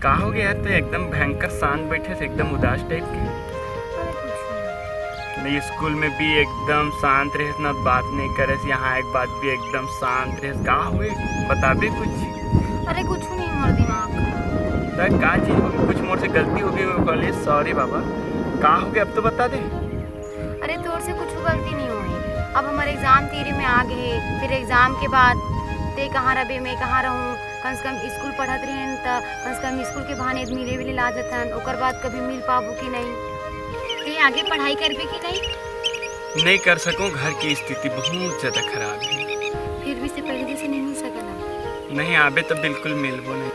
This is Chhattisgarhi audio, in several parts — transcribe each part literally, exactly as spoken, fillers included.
का हो गया यार, तैं एकदम भयंकर शांत बैठे हस, एकदम उदास टाइप के। अरे कुछ नहीं। नहीं, स्कूल में भी एकदम शांत रहे, ना बात नहीं करे, यहाँ एक बात भी एकदम शांत रहे। का हुए, बताबे कुछ? अरे कुछ नहीं, मोर दिमाग खराब। त का चीज होगे? कुछ मोर से गलती होगे, सॉरी बाबा। का होगे, अब तो बता दे। अरे तोर से कुछ गलती नहीं होगे। अब हमर एग्जाम तीरी में आ गए, फिर एग्जाम के बाद तैं कहाँ रहबे, मैं कहाँ रहूँ? कम से कम स्कूल पढ़त रहेन त कम से कम स्कूल के बहाने मिले विले ला जतन, ओकर बाद कभी मिल पाबो कि नहीं? तैं आगे पढ़ाई करबे कि नहीं? नहीं कर सकूँ, घर की स्थिति बहुत ज्यादा खराब है। फिर भी से पहले जैसे नहीं मिल सकला? नहीं, आबे तो बिल्कुल मिलबो नहीं।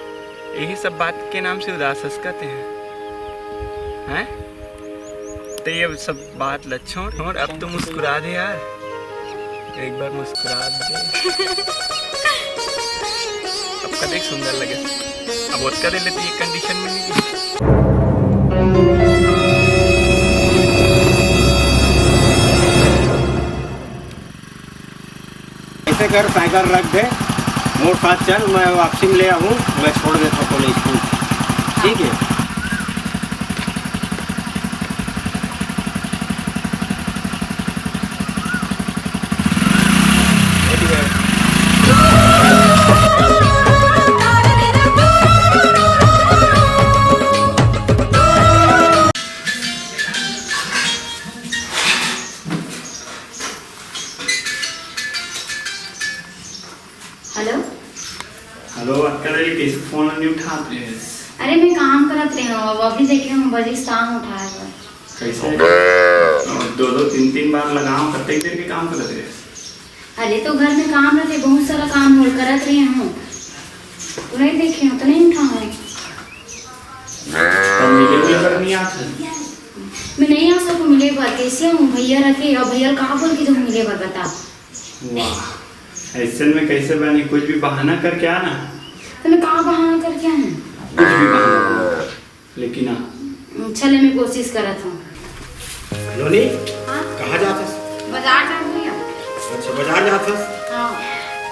यही सब बात के नाम से उदास हंस कहते हैं, हैं? तो ये सब बात ल छोड़, छोड़, अब तो मुस्कुरा दे यार, एक बार मुस्कुरा दे। अब कतेक सुंदर लगे, अब ओतका दे लेती ये कंडीशन में नहीं। ऐसे कर, साइकिल रख दे, मोर साथ चल, मैं वापसी में ले आऊँ, मैं छोड़ देता हूँ कॉलेज को, ठीक है? हेलो। हेलो, अतका देर ले कइसे फोन नहीं उठात रहे? अरे, मैं काम करत रहे हूँ, अब अभी देखे हूँ, बजे से काम उठाए हुआ। कैसे? दो दो तीन तीन बार लगाओ, कतेक देर के काम करत रहे? अरे, तो घर में काम रहते, बहुत सारा काम और करत रहे हूँ, तो नहीं देखे हूँ, तो नहीं उठाऊँ। तो मिले भी अगर नहीं आते? मैं नहीं आ सकूँ मिले बर, कैसे हूँ? भैया रखे, और भैया का बोल के तुम मिले बर बता? वाह, ऐसे में कैसे बनी? कुछ भी बहाना करके आना। तो मैं कहाँ बहाना करके आऊँ? कुछ भी बहाना, लेकिन आ। चले, मैं कोशिश करत हूँ। नोनी, हाँ? कहाँ जात हस? बाजार जात हूँ भैया। अच्छा, बाजार जात हस? हाँ।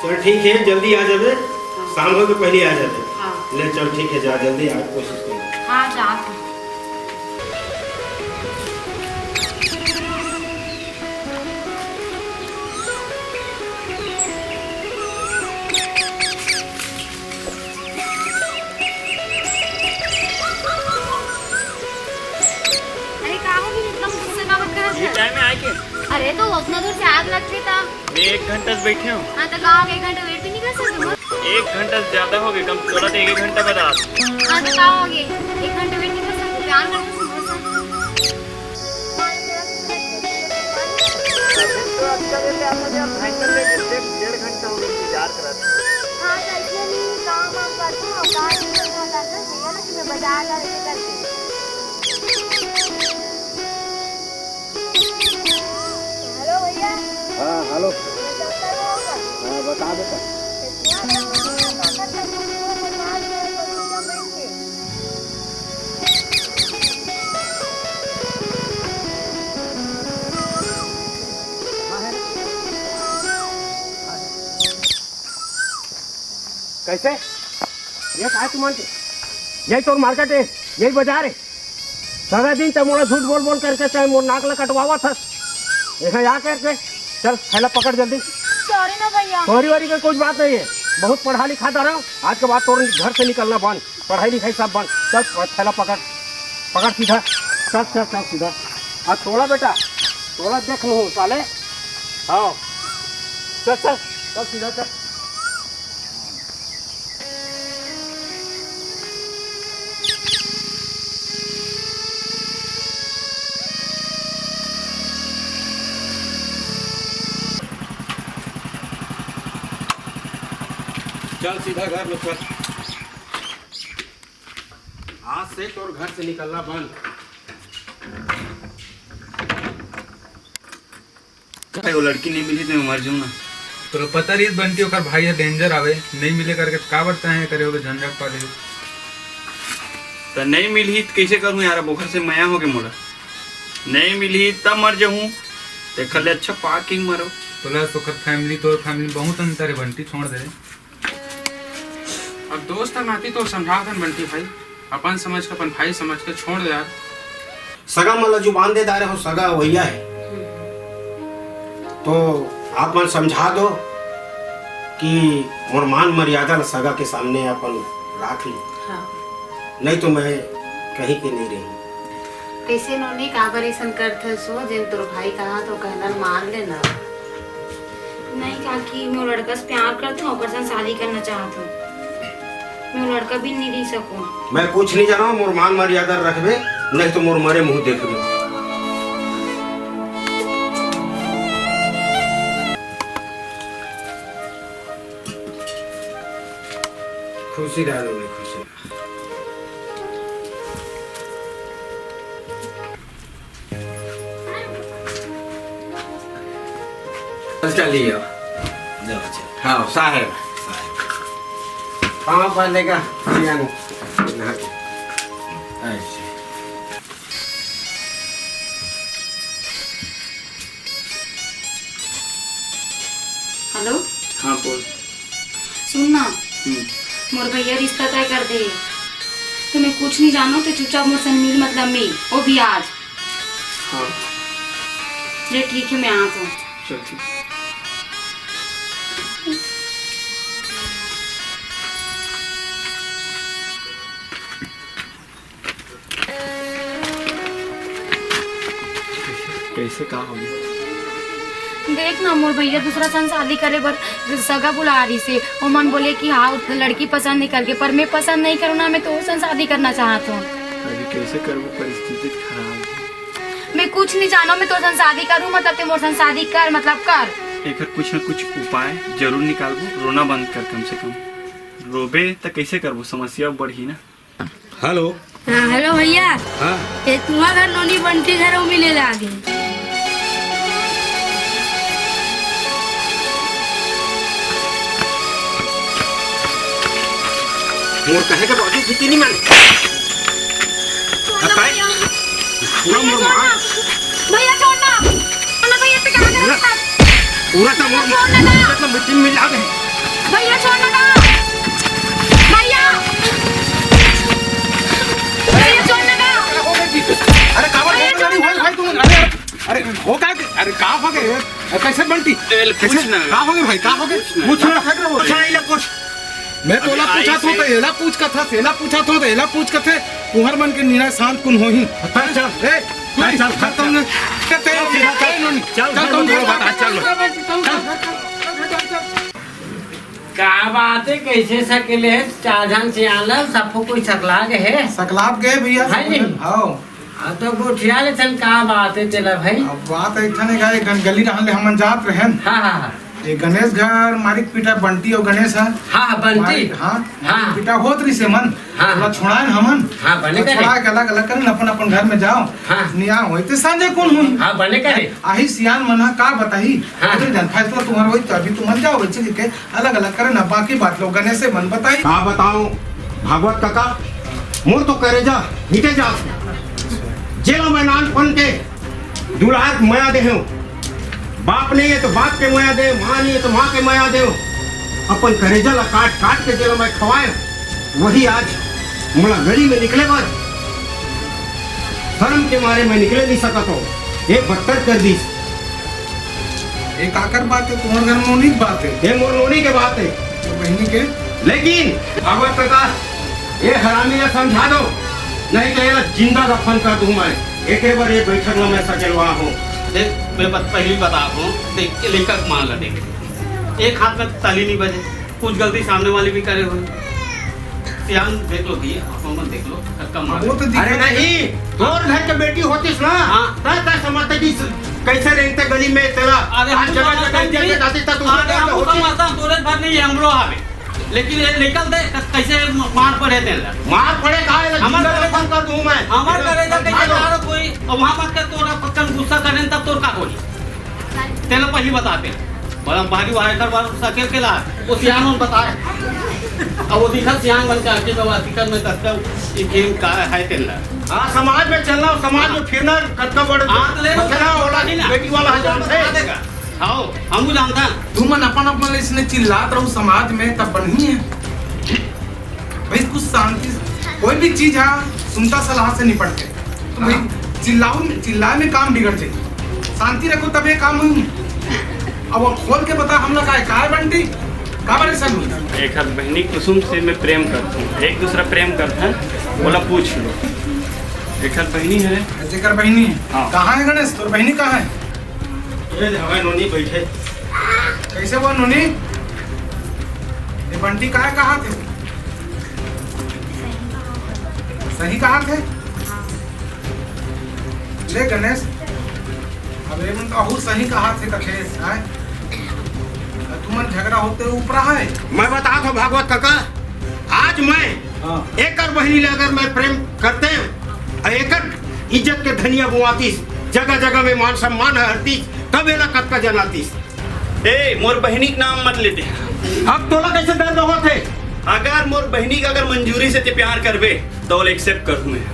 चल ठीक है, जल्दी आ जाबे। हाँ। शाम होए के पहले आ जाबे। हाँ। ले चल ठीक है, जा जल्दी आ, कोशिश कर। हाँ, जात हूँ। अरे का हो गई, इतना गुस्सा का बात करत ये है? टाइम में आए के? अरे तो उतना दूर से आग लग गई था। मैं एक घंटा से बैठे हूँ। हाँ तो का हो गया, एक घंटा वेट भी नहीं कर सकते? एक घंटा से ज्यादा हो गया, कम थोड़ा तो एक घंटा बाद आ। हाँ तो का हो गया, एक घंटा वेट नहीं कर सकते? प्यार करते हैं, भरोसा। अभी तो अच्छा रहते आप मुझे, आप नहीं कर लेंगे, डेढ़, डेढ़ घंटा हो गया इंतजार करा। हाँ, तो इसलिए नहीं काम वाम करती हूँ, काम नहीं करना चाहते, भैया ना कि मैं बाजार जा रही करके। हेलो भैया। हाँ, हेलो। मैं डॉक्टर हूँ का? हाँ, बता बेटा। इतना तो पापा तक मुझे बता दिया, तो तुम बैठ के। कैसे? ये काय तुमन के? यही तोर मार्केट है, यही बाजार है। सारा दिन तैं मोला झूठ बोल बोल करके तैं मोर नाक ला कटवावत हस। यहाँ आ करके चल, थैला पकड़ जल्दी। सॉरी ना भैया। सॉरी वॉरी का कुछ बात नहीं है, बहुत पढ़ा लिखा था ना, आज के बाद तोर घर से निकलना बंद। पढ़ाई लिखाई सब बंद। चल, थैला पकड़, पकड़ सीधा। चल, चल, चल सीधा। आ, तोला बेटा, तोला देख लूँ साले। हाँ, चल, चल, चल सीधा चल। चल सीधा घर में चल। आज से तोर घर से निकलना बंद। काहे वो लड़की नहीं मिली तो मैं मर जाऊँ ना। तोला पता रही बंटी, ओकर भाई ह डेंजर आवे, नहीं मिले करके त काबर तैं करे होगे झंझट पा ले। त नहीं मिलही त कैसे करूँ यार, अब ओकर से मया होगे मोला। नहीं मिलही तब मर जाऊँ, तेखर ले अच्छा पार्किंग मरो। तोला ओकर फैमिली, तोर फैमिली बहुत अंतर है बंटी, छोड़ दे। अब दोस्त के नाती तो समझावत हन बंटी भाई, अपन समझ के, अपन भाई समझ के छोड़ दे यार। सगा मन ला जुबान दे डारे हो, सगा वइया हे। तो आप मन समझा दो कि मोर मान मर्यादा ला सगा के सामने अपन राख ली। हाँ। नहीं तो मैं कहीं के नहीं रही। कइसे नोनी, काबर अइसन करथस ओ? जेन तोर भाई कहा तो कहना मान लेना। नहीं काकी, मैं वो लड़का से प्यार करता हूँ, ओकर संग शादी करना चाहता हूँ। मैं वो लड़का भी नहीं रह सकूँ। मैं कुछ नहीं जाना, मोर मान मर्यादा रखबे, नहीं तो मोर मरे मुंह देखबे। खुशी रहा, खुशी रहा। चलिए। जाओ, चलो। हाँ, साहेब। साहेब। पाँव पर लेगा, जियान। ऐसे। हेलो। हाँ, बोल। सुन ना, हम्म। मोर भैया रिश्ता तय कर दे, तो मैं कुछ नहीं जानों, तो चुपचाप मोर संग मिल, मतलब मिल, वो भी आज। हाँ। ले ठीक है, मैं आत हूँ। चल ठीक। कइसे का होगे? देख ना, मोर भैया दूसरा संग शादी करे बर सगा बुला रहिसे। ओमन बोले कि हाँ, लड़की पसंद नहीं करके, पर मैं पसंद नहीं करूँ ना, मैं तोर संग शादी करना चाहत हूँ। अभी कइसे करबो, परिस्थिति खराब हे। मैं कुछ नहीं जानों, मैं तोर संग शादी करूँ, मतलब ते मोर संग शादी कर, मतलब कर। एकर कुछ ना कुछ उपाय जरूर निकालबो, रोना बंद कर कम से कम। रोबे त कइसे करबो, समस्या बढ़ही ना। हेलो। हाँ, हेलो भैया। हाँ। ये तुम्हार घर नोनी बंटी घर, वो मिले ला आगे। मोर कहे के बावजूद भी नहीं माने। छोड़ ना अब काय? भैया। पूरा मोर मार। भैया छोड़ ना। छोड़ ना भैया, ते कहाँ पूरा, गया? पूरा तो मोर छोड़ ना। मतलब मिट्टी में मिला दे। भैया छोड़ ना। भैया। भैया छोड़ ना। अरे काबर भैया छोड़ ना। भाई, भाई तुम, अरे, अरे, अरे हो का, अरे का हो गए? अरे कैसे बंटी? तेल कैसे? पूछ ना। का हो गए भाई, का हो गए? पूछ ना। पूछ ना। पूछ ना, इला पूछ। मैं तोला अभी पूछा आई तो, से तो एला पूछ कथा, एला पूछा तो, तो एला पूछ कथे, तुहर मन के निरा शांत कुन होही। चल, चल। ए, चल, चल, चल, चल, चल। चल, चल, चल, चल, चल, नोनी। चल, चल, चल, तुम चल, थोड़ा बता, चल, चल। चल। का बात है, कैसे सकेले है? चार झन से आलम, सबको कोई सकला गए है? सकलात गए भैया, है नहीं? हाँ। हाँ, तो गोठिया ले चल, का बात है तेला भाई? अब बात है, इठन एक गन-, गली रहन ले हमन जात रहन। हाँ, हाँ, हाँ। ये गणेश घर मारिक पीटा बंटी और गणेश है। हाँ, हाँ, बंटी। मारिक, हाँ, हाँ। पीटा होत रही से मन। हाँ। थोड़ा छोड़ाए न हमन। हाँ, बने थोड़ा करे। छोड़ा के अलग-अलग करें, अपन-अपन घर में जाओ। हाँ। निया होई ते सांझे कौन हुई? हाँ, बने करे। आही सियान मन हा का बताही? हाँ। अगर जन फैसला तुम्हारा होई तो अभी तुम मन जाओ बच्चे के अलग-अलग करे ना, बाकी बात लोग गणेश से मन बताई। का बताओ भागवत काका, मोर तो करेजा हिटे जात। जेला मैं नानपन के दुलार मया देहेंव। बाप नहीं है तो बाप के मया दे, माँ नहीं है तो माँ के मया दे। अपन करेजा ला काट काट के जेला मैं खवाए, वही आज मोला गली में निकले बर शर्म के मारे मैं निकले नहीं सकत हो। ये बदतर कर दीस। ये काकर बात है? तुम्हारे घर में नोनी की बात है। ये मोर नोनी के बात है। तो बहनी के? लेकिन भागवत काका, ये हरामी ला समझा दो, नहीं तो ये ला जिंदा दफन कर दूं मैं। एके बार ये बैठक में मैं सकेलवा हूँ। देख, मैं बत-, पहली बता दूं, देख, ये लेकर मान ला, देख, एक हाथ में ताली नहीं बजे, कुछ गलती सामने वाले भी करे हुए। सियान देख लो भैया, अपन मन देख लो, धक्का मार। वो तो दिक्कत अरे नहीं, तोर घर के बेटी होतीस ना, हाँ। तय तय समझते कि कैसे रेंगते गली में तेरा अरे, आज हम जगह समझता जगह नहीं। इज्जत आती, तब तू अरे, उधर हम होती। समझता, तोरे घर नहीं, हमरो आवे। लेकिन ये निकल दे, क-, कैसे म-, मार पड़े तेला? मार पड़े का है? हमार जिंदा करे दफन कर दूं मैं। हमार करे जा, कैसे मारो। मारो कोई, और वहाँ मत कर, तोरा पक्कन गुस्सा करें, तब तोर का होई? तेला पहली बताते। बड़ा भारी वाला एकर बार सकेल के ला, वो सियान मन बताए। अब वो दिखा सियान मन का, आके जब अधिकार में करता हूँ, ये गेम का है तेला। हाँ, समाज में चलना और समाज में फिरना, कतका बड़ हाथ ले लो, मसला होला, नहीं ना। बेटी वाला हजार बता देगा। आओ, हमू जानता। तुमन अपन अपन इसने चिल्लात रहू समाज में, तब बनही है भाई, कुछ शांति से। कोई भी चीज है, सुनता सलाह से निपटते। तो भाई, चिल्लाओ, चिल्लाए में काम बिगड़ जाए। शांति रखो, तब ये काम होई। अब वो खोल के बता, हमला का है, का है बंटी? का बारे सब? एखर बहिनी कुसुम से मैं प्रेम करता हूँ, एक दूसरा प्रेम करता है, बोला पूछ लो। एखर बहिनी है। जेकर बहिनी है। हाँ। कहाँ है गणेश? तोर बहिनी कहाँ है? ये हमारे नोनी बैठे। कैसे वो नोनी? ये बंटी का है, कहाँ थे? सही कहा थे। ले गणेश, अब ये मन तो अहू सही कहा थे कथे, आय? तुमन झगड़ा होते ऊपरा है। मैं बता थो भागवत काका, आज मैं हाँ। एकर बहिनी ले अगर मैं प्रेम करते और एकर इज्जत के धनिया बोआतीस, जगह जगह में मान सम्मान हरतीस, तब एला कतका जनातीस। ए, मोर बहिनी के नाम मत लेते। अब तोला कैसे दर्द होत हे? अगर मोर बहिनी के अगर मंजूरी से ते प्यार करबे, तो ओला एक्सेप्ट कर दूं मैं।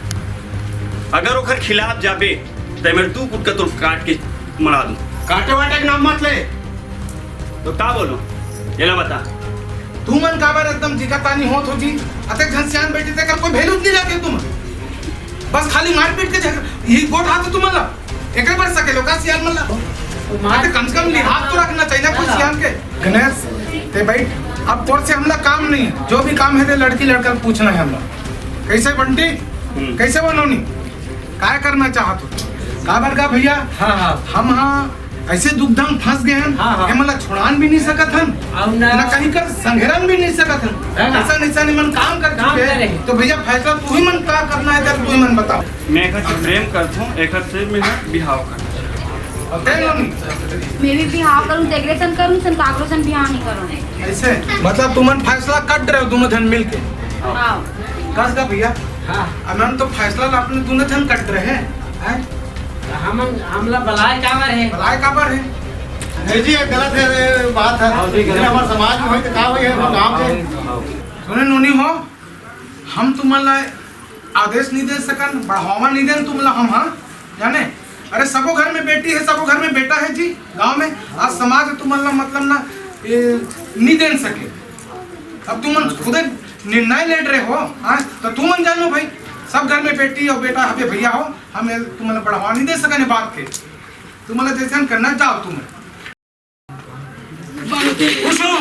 अगर ओखर खिलाफ जाबे, तो मैं दू कुटका तोर काट के मरा दूं। काटे वाटे के नाम मत ले। तो का बोलो, एला बता। तुमन काबर एकदम जिकातानी होत हो जी? अतेक झन सियान बैठे तेकर कोई value नहीं रखे तुमन। बस खाली मारपीट के झगड़ा, यही गोठ हाथ तुमन ला। एकर बर सकेलो का सियान मन ला? अरे कम से कम लिहाज तो रखना चाहिए ना कोई सियान के। गणेश, ते बैठ, अब तोर से हमला काम नहीं है, जो भी काम है ते लड़की लड़का पूछना है हमला। कैसे बंटी? हम्म। कैसे बनोनी? काय करना चाहत हो? काबर का भैया? हाँ, हाँ। हम हाँ ऐसे दुविधा में फंस गए हैं, हाँ, हाँ। ये मतलब छुड़ान भी नहीं सकत हन, अउ ना ना कहीं कर संघेरन भी नहीं सकत हन। हाँ। ऐसा नहीं, ऐसा नहीं मन काम कर काम चुके करे। हैं। तो भैया फैसला तू ही मन का करना है, जब तू ही मन बताओ। मैं एकर से प्रेम करत हूँ, एकर से मेरा बिहाव करना। और तैं नोनी? मैं भी बिहाव करूँ, तेकरे सन करूँ, सन काकरो सन बिहाव नहीं करूँ। ऐसे? मतलब तुमन फैसला कट रहे हो दोनों जन मिल के? हाँ। कस का भैया? हाँ। अब हम तो फैसला ला अपने दोनों जन कट रहे हैं, हैं? हम, हमला बलाय काबर है? बलाय काबर है? नहीं जी, ये गलत है, ये बात है। हाँ जी, गलत। इतना हमारे समाज में होई तो का होई है, वो काम है। सुने नोनी हो, हम तुमन ला आदेश नहीं दे सकन, बढ़ावा नहीं देन तुमन ला हम, हाँ? जाने? अरे सबो घर में बेटी है, सबो घर में बेटा है जी, गांव में। आज समाज तुमन ला मतलब ना, ए, नहीं देन सके। अब तुमन खुदे निर्णय ले रहे हो, हाँ? तो तुमन जानो भाई, सब घर में बेटी और बेटा हबे भैया हो, हम ये तुमन ला बढ़ावा नहीं दे सकन ये बात के। तुमन ला जैसे करना जाओ तुमन। खुश हो?